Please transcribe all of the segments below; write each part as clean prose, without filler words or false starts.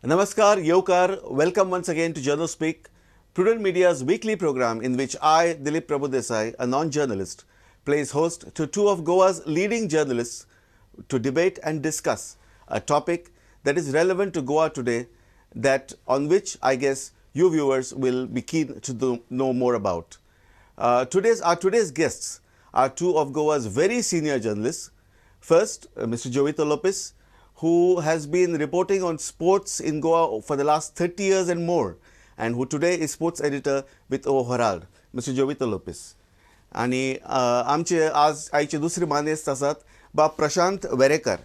Namaskar, Yokar. Welcome once again to Journo Speak, Prudent Media's weekly program in which I, Dilip Prabhudesai, a non-journalist, plays host to two of Goa's leading journalists to debate and discuss a topic that is relevant to Goa today, that on which I guess you viewers will be keen to know more about. Today's guests are two of Goa's very senior journalists. First, Mr. Jovito Lopes, who has been reporting on sports in Goa for the last 30 years and more, and who today is sports editor with O Herald, Mr. Jovito Lopes. आणि आमचे आज आयचे दुसरे मानेस्त आसात बाब प्रशांत वेरेकर,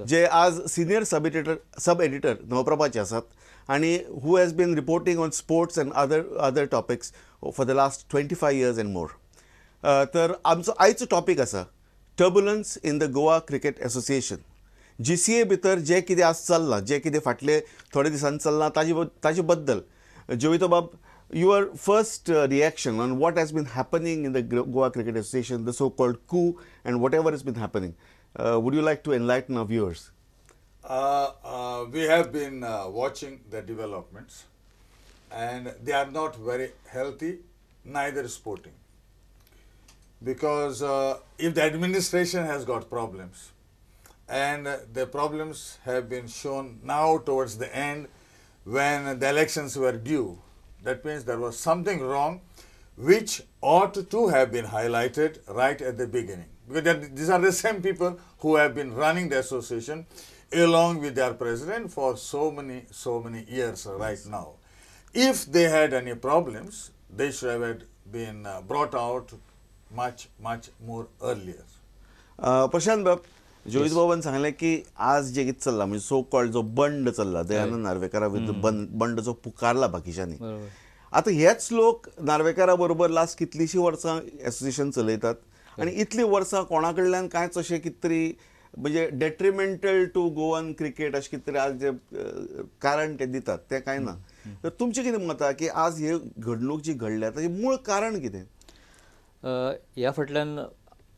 जे आज senior sub editor नवप्रभाचे आसात आणि who has been reporting on sports and other topics for the last 25 years and more. तर आमचो आयचो टॉपीक आसा turbulence in the Goa Cricket Association. GCA भितर जें कितें आज चल्लां, जें कितें फाटले थोडे दिसांनी चल्लां, ताजे बद्दल जोवितो बाब, your first reaction on what has been happening in the Goa Cricket Association, the so-called coup and whatever has been happening. Would you like to enlighten our viewers? We have been watching the developments and they are not very healthy, neither sporting. Because if the administration has got problems, and the problems have been shown now towards the end when the elections were due, that means there was something wrong which ought to have been highlighted right at the beginning. Because these are the same people who have been running the association along with their president for so many, so many years right now. If they had any problems, they should have had been brought out much, much more earlier. Prashant बाब, जोवित बाबान सांगलें की आज जे कितें चल्लां, म्हणजे so called जो बंड चल्ला, दयानंद नार्वेकारा विरुद्ध बंड जो पुकारला बाकीच्यांनी, आतां हेच लोक नार्वेकारा बरोबर लास्ट कितलींशीं वर्सां एसोसिएशन चलयतात आनी इतलीं वर्सां कोणा कडल्यान कांयच अशें कितें तरी म्हणजे डेट्रिमेंटल टू गोवन क्रिकेट अशें कितें तरी आज जे कारण ते दितात तें कांय ना. तर तुमचें कितें मत आहा की आज ही घडणूक जी घडल्या ताचें मूळ कारण कितें? ह्या फाटल्यान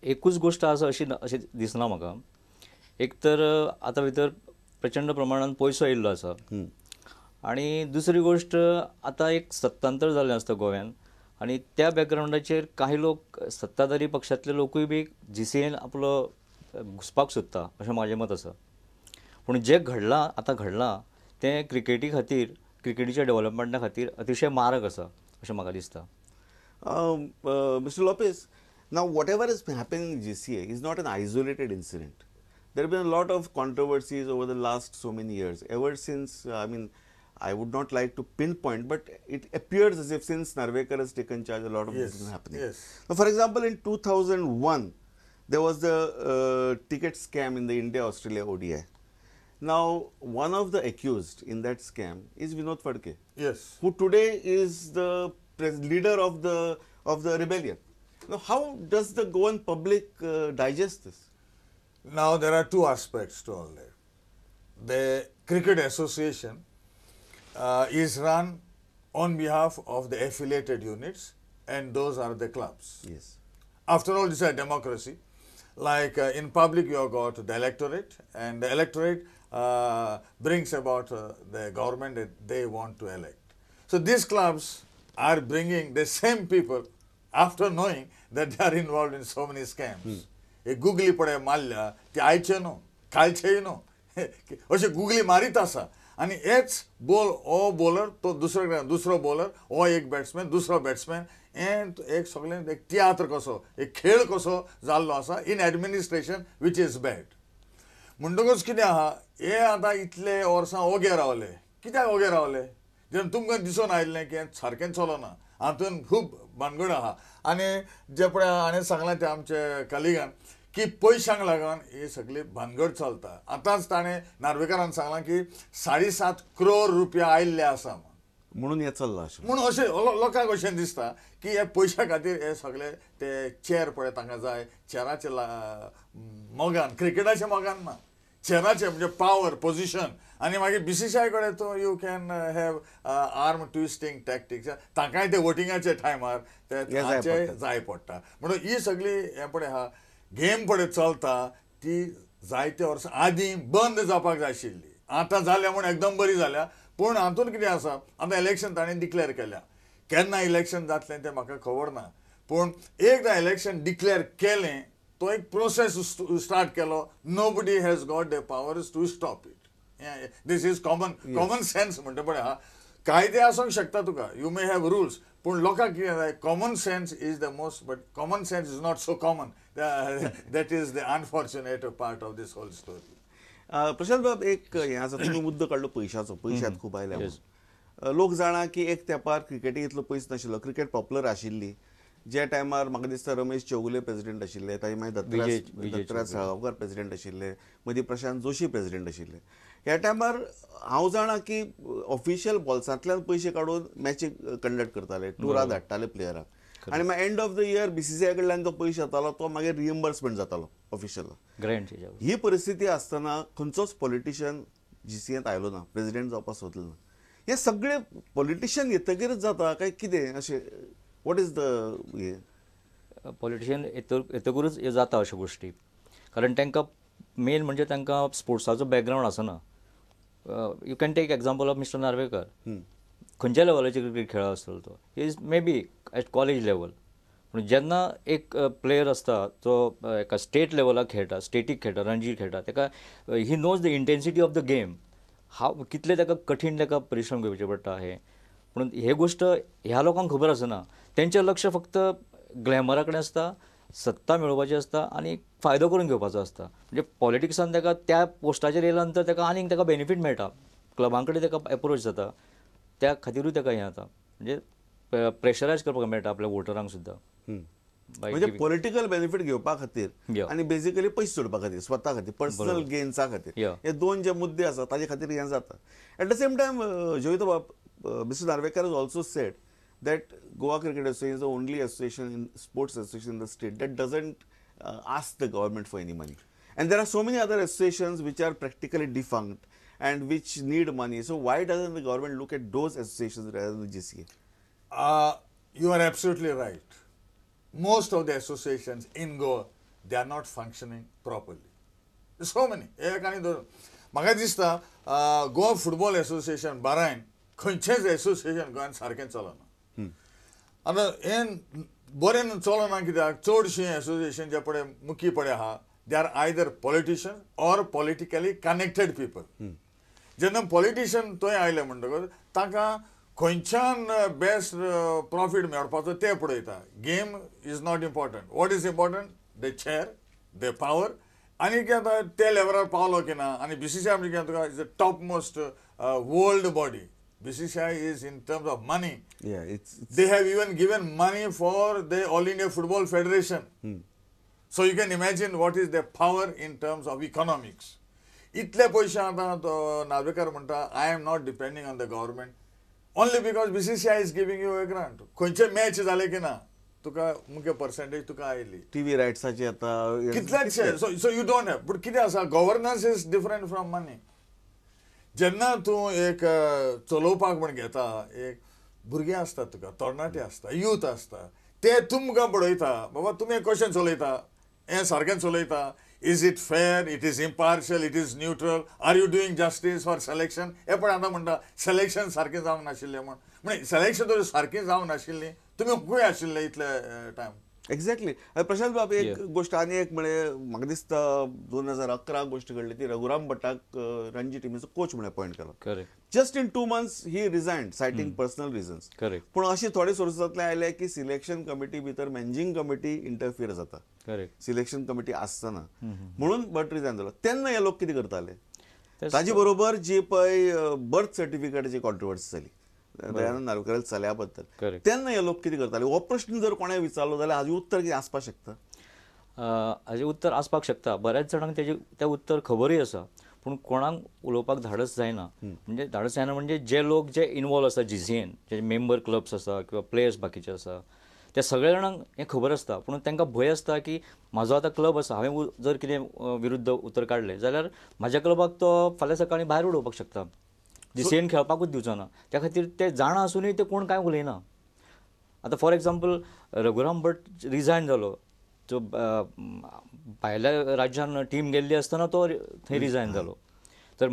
एकूच गोश्ट आसा अशी अशें दिसना म्हाका. एक तर आतां भितर प्रचंड प्रमाणान पयसो येयल्लो आसा आनी दुसरी गोश्ट, आतां एक सत्तांतर जाल्लें आसता गोव्यान आनी त्या बॅकग्रावंडाचेर काही लोक, सत्ताधारी पक्षांतले लोकूय बी जीसीएन आपलो घुसपाक सोदता अशें म्हाजें मत आसा. पूण जें घडलां, आतां घडलां तें क्रिकेटी खातीर, क्रिकेटीच्या डेवलपमेंटा खातीर अतिशय मारक आसा अशें म्हाका दिसता. Mr. Lopez, now whatever is happening in GCA is not an isolated incident. There have been a lot of controversies over the last so many years. Ever since, I mean, I would not like to pinpoint, but it appears as if since Narvekar has taken charge, a lot of this is happening. Now, for example, in 2001, there was the ticket scam in the India-Australia ODI. Now, one of the accused in that scam is Vinod Phadke, who today is the leader of the rebellion. Now, how does the Goan public digest this? Now there are two aspects to all that. The Cricket Association is run on behalf of the affiliated units, and those are the clubs. After all, this is a democracy. Like in public, you have got the electorate, and the electorate brings about the government that they want to elect. So these clubs are bringing the same people after knowing that they are involved in so many scams. एक googly पळय मारल्या ती आयचे न्हू, कालचेय न्हू, अशे googly मारीत आसा आनी हेच बॉल, हो बॉलर तो दुसरो, दुसरो बॉलर, हो एक बॅट्समॅन, दुसरो बॅट्समॅन, हें एक सगळें एक तियात्र कसो, एक खेळ कसो जाल्लो आसा in administration, which is bad. म्हणटकूच कितें आहा, हे आतां इतले वर्सां ओगे रावले. कित्याक ओगे रावले? जेन्ना तुमकां दिसून आयिल्लें की हें सारकें चलना, हातून खूब भानगड आहा आनी जे पळय हाणें सांगलां तें आमचे कलिगान की पयशांक लागून ही सगळी भानगड चलता. आतांच ताणें नार्वेकारान सांगलां की 7.5 क्रोर रुपया आयिल्ले आसा म्हणून हें चल्लां अशें. म्हणून अशें लोकांक अशें दिसता की हे पयशा खातीर हे सगळे ते चेर पळय तांकां जाय, चेराचे मोगान, क्रिकेटाच्या मोगान ना, चेराचे म्हणजे पावर पोजिशन. आनी मागीर बीसीसीआय कडेन तूं you can have arm twisting tactics. तांकांय ते वोटिंगाचे टायमार ते हे जाय तांचे पडटा. जाय पडटा. म्हणून ही सगळी हें पळय आहा, गेम पळय चलता ती जायते वर्सां आदीं बंद जावपाक जाय आशिल्ली. आतां जाल्या म्हूण एकदम बरी जाल्या, पूण हातून कितें आसा, आतां इलेक्शन ताणें डिक्लेअर केल्या, केन्ना इलेक्शन जातलें तें म्हाका खबर ना, पूण एकदां इलेक्शन डिक्लेअर केलें तो एक प्रोसेस स्टार्ट केलो, nobody has got the powers to stop it. This is common sense म्हणटा पळय. हा, कायदे आसूंक शकता तुका, you may have rules, पूण लोकांक कितें जाय, common sense is the most, but common sense is not so common. That is the unfortunate part of this whole story. Prashant बाब, एक हें आसा, तुमी मुद्दो काडलो पयशाचो, पयशांत खूब आयल्या म्हणून. लोक जाणा की एक तेंपार क्रिकेटी इतलो पयस नाशिल्लो, क्रिकेट पॉप्युलर आशिल्ली. ज्या टायमार म्हाका दिसता रमेश चौगुले प्रेसिडेंट आशिल्ले, ताजे मागीर दत्तराज साळगांवकार प्रेसिडेंट आशिल्ले, मदीं प्रशांत जोशी प्रेसिडेंट आशिल्ले. ह्या टायमार हांव जाणा की ऑफिशियल बॉल्सांतल्यान पयशे काडून मॅची कंडक्ट करताले, टुरा धाडटाले प्लेयराक, आनी मागीर end of the year BCCI कडल्यान जो पयशे येतालो तो मागीर रिएम्बर्समेंट जातालो ऑफिशियल. ही परिस्थिती आसतना खंयचोच पॉलिटिशियन जीसीएंत आयलो ना, प्रेसिडेंट जावपाक सोदलो ना. हे सगळे पॉलिटिशियन येतकीरच जाता काय कितें अशें? What is the politician येतकूच जाता अश्यो गोश्टी, कारण तांकां मेन म्हणजे तांकां स्पोर्ट्साचो बॅकग्रावंड आसना. You can take example of mister Narvekar, खंयच्या लेवलाचेर क्रिकेट खेळा आसतलो तो, is may be at college level. पूण जेन्ना एक प्लेयर आसता तो एका स्टेट लेवलाक खेळटा, स्टेटीक खेळटा, रणजी खेळटा, ताका he knows the intensity of the game, हाव कितले ताका कठीण ताका परिश्रम घेवचे पडटा हें. पूण हे गोश्ट ह्या लोकांक खबर आसना, तेंचें लक्ष फक्त ग्लॅमरा कडेन आसता, सत्ता मेळोवपाची आसता आनी फायदो करून घेवपाचो आसता. म्हणजे पॉलिटिक्सान ताका त्या पोस्टाचेर येयल्या नंतर ताका आनीक ताका बेनिफीट मेळटा, क्लबां कडेन ताका एप्रोच जाता, त्या खातीरूय ताका हें जाता, म्हणजे प्रेशरायज करपाक मेळटा आपल्या वोटरांक सुद्दां. म्हणजे पॉलिटिकल बेनिफीट घेवपा खातीर आनी बेसिकली पयशे जोडपा खातीर, स्वता खातीर, पर्सनल गेन्सा खातीर, हे दोन जे मुद्दे आसा ताजे खातीर हें जाता. At the same time Jovito बाब, Mr. Narvekar has also said that Goa Cricket Association is the only association in sports association in the state that doesn't ask the government for any money. And there are so many other associations which are practically defunct and which need money. So why doesn't the government look at those associations rather than the GCA? You are absolutely right. Most of the associations in Goa, they are not functioning properly. So many. म्हाका दिसता Goa football association बारायन खंयचेंच association गोंयांत सारकें चलना. आतां हें बरें चलना कित्याक, चडशीं एसोसिएशन जे पळय मुखी पळय आहा, they are either politician or politically connected people. जेन्ना पॉलिटिशियन थंय आयले म्हणटकच तांकां खंयच्यान बेस्ट प्रॉफीट मेळपाचो तें पळयता. Game is not important, what is important, the chair, the power. आनी कितें आतां ते लेवलार पावलो की ना. आनी बीसीसीआय म्हणजे कितें तुका is the top most world body. BCCI is in terms of money. Yeah, it's they have even given money for the All India Football Federation. So you can imagine what is their power in terms of economics. Itle paise ata to Narvekar म्हणटा, I am not depending on the government only because BCCI is giving you a grant. खंयचे match जाले की ना तुका मुख्य percentage तुका आयली, TV रायट्साचे आता कितलेशे. So you don't have. But कितें आसा, governance is different from money. जेन्ना तूं एक चलोवपाक म्हण घेता, एक भुरगे आसता तुका, तरणाटे आसता, यूथ आसता, ते तुमकां पळयता, बाबा तुमी कशें चलयता, हें सारकें चलयता, is it fair, it is impartial, it is neutral, are you doing justice for selection. हें पळय आतां म्हणटा सिलेक्शन सारकें जावंक नाशिल्लें म्हण, म्हणजे सिलेक्शन तर सारकें जावंक नाशिल्लीं, तुमी खंय आशिल्ले इतले टायम. एक्झॅक्टली. प्रशांत बाब, एक गोष्ट आनी एक म्हळे म्हाका दिसता 2011 गोष्ट घडली ती, रघुराम भट्टाक रणजी टिमीचो कोच म्हणून अपॉइंट केलो. Just in 2 months he resigned citing personal reasons. पूण अशे थोडे सोर्सांतले आयले की सिलेक्शन कमिटी भितर मॅनेजींग कमिटी इंटरफियर जाता, सिलेक्शन कमिटी आसतना, म्हणून भट रिजायन जालो. तेन्ना हे लोक कितें करताले, ताजे बरोबर जी पळय बर्थ सर्टिफिकेटाची कॉन्ट्रोवर्सी जाली दयानंद नार्वेकर चल्या बद्दल, तेन्ना हे लोक कितें करताले, हो प्रश्न जर कोणें विचारलो जाल्यार हाजें उत्तर कितें आसपाक शकता? हाजें उत्तर आसपाक शकता. बऱ्याच जाणांक तेजें तें उत्तर खबरूय आसा, पूण कोणाक उलोवपाक धाडस जायना. म्हणजे धाडस जायना म्हणजे जे लोक जे इनवॉल्व आसा जीसीएन, जे मेंबर क्लब्स आसा किंवा प्लेयर्स बाकीचे आसा, त्या सगळ्या जाणांक हें खबर आसता, पूण तांकां भंय आसता की म्हाजो आतां क्लब आसा, हांवें जर कितें विरुद्ध उतर काडलें जाल्यार म्हाज्या क्लबाक तो फाल्यां सकाळीं भायर उडोवपाक शकता, जीसीएन खेळपाकूच दिवचो ना. त्या खातीर ते जाणा आसुनूय ते कोण कांय उलयना. आतां for example Raghuram Bhat resign जालो, जो भायल्या राज्यान टीम गेल्ली आसतना तो थंय रिजायन जालो. तर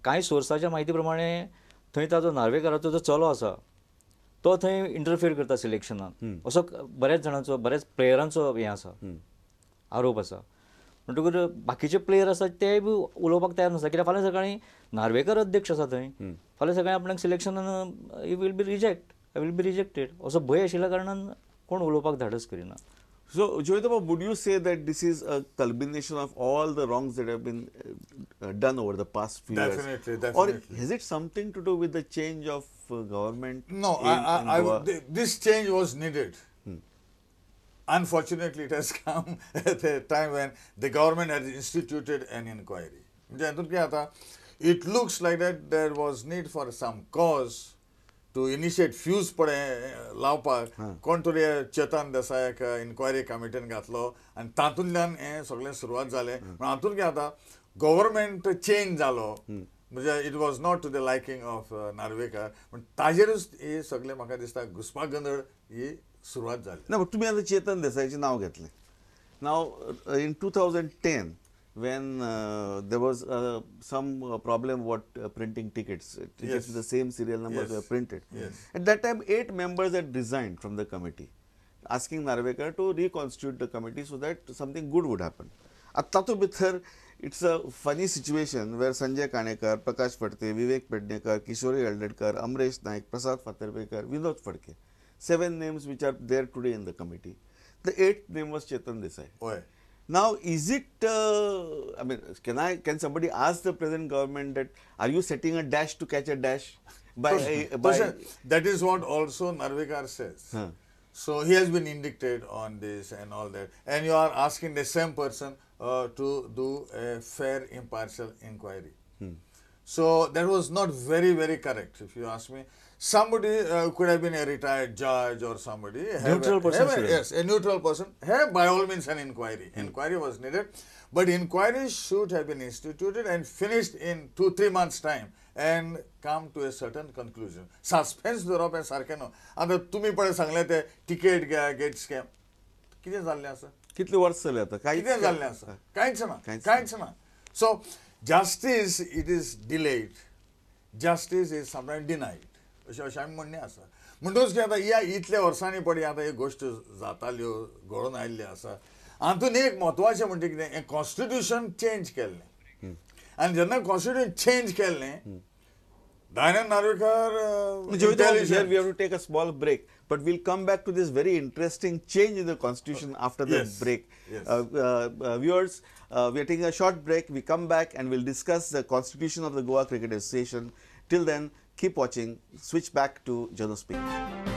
कांय सोर्साच्या म्हायती प्रमाणे थंय ताजो नार्वेकाराचो जो चलो आसा तो थंय इंटरफियर करता सिलेक्शनान असो बऱ्याच जाणांचो बऱ्याच प्लेयरांचो हें आसा आरोप आसा. म्हणटकूच बाकीचे प्लेयर आसा ते बी उलोवपाक तयार नासता कित्याक फाल्यां सकाळीं नार्वेकर अध्यक्ष आसा थंय फाल्यां सकाळीं आपणाक सिलेक्शनान he will be reject I will be rejected असो भंय आशिल्ल्या कारणान कोण उलोवपाक धाडस करिना. So, Joyita, would you say that this is a culmination of all the wrongs that have been done over the past few years? Definitely, definitely. Or is it something to do with the change of government? No, this change was needed. Unfortunately, it has come at a time when the government has instituted an inquiry. It looks like that there was need for some cause to initiate fuse पडे लावपाक कोण तरी Chetan देसायाक enquiry कमिटीन घातलो आनी तातूंतल्यान हें सगळें सुरवात जालें. पूण हातूंत कितें जाता गव्हर्मेंट चेंज जालो म्हणजे it was not to the liking of Narvekar पूण ताजेरूच ही सगळें म्हाका दिसता घुसपागोंदळ ही सुरवात जाली. ना तुमी आतां चेतन देसायाचें नांव घेतलें. Now in 2010 when there was some problem what printing tickets, tickets with the same serial numbers were printed. Yes. At that time, 8 members had resigned from the committee, asking Narvekar to reconstitute the committee so that something good would happen. At tatu bithar, it's a funny situation where Sanjay Kanekar, Prakash Phadke, Vivek Pednekar, Kishori Aldedkar, Amresh Naik, Prasad Fatarpekar, Vinod Phadke, 7 names which are there today in the committee. The 8th name was Chetan Desai. Oy. Now, is it, I mean, can somebody ask the present government that, are you setting a dash to catch a dash? That is what also Narvekar says. Huh. So, he has been indicted on this and all that. And you are asking the same person to do a fair, impartial inquiry. So, that was not very, very correct, if you ask me. Somebody could have been a retired judge or somebody. Neutral person. Yes, a neutral person. Have by all means an inquiry. Inquiry was needed. But inquiry should have been instituted and finished in 2-3 months' time and come to a certain conclusion. Suspense दवरप हें सारकें न्हू. आतां तुमी पळय सांगलें तें ticket get scam. कितें जाल्लें आसा? कितले वर्स जालें आतां? कितें जाल्लें आसा? कांयच ना. कांयच ना. So, justice, it is delayed. Justice is sometimes denied. अशें अशें आमी म्हणणें आसा. म्हणटकूच कितें जाता ह्या इतल्या वर्सांनी पळय आतां ह्यो गोश्ट जाताल्यो घडोवन आयिल्ल्यो आसा. हातूंत एक म्हत्वाचें म्हणजे कितें हें कॉन्स्टिट्युशन चेंज केल्लें आनी जेन्ना कॉन्स्टिट्युशन चेंज केल्लें Dayanand Narvekar. We have to take a small break, but we'll come back to this very interesting change in the constitution after the break. Yes. Viewers, we are taking a short break. We come back and we'll discuss the constitution of the Goa Cricket Association. Till then, keep watching. Switch back to Journospeak.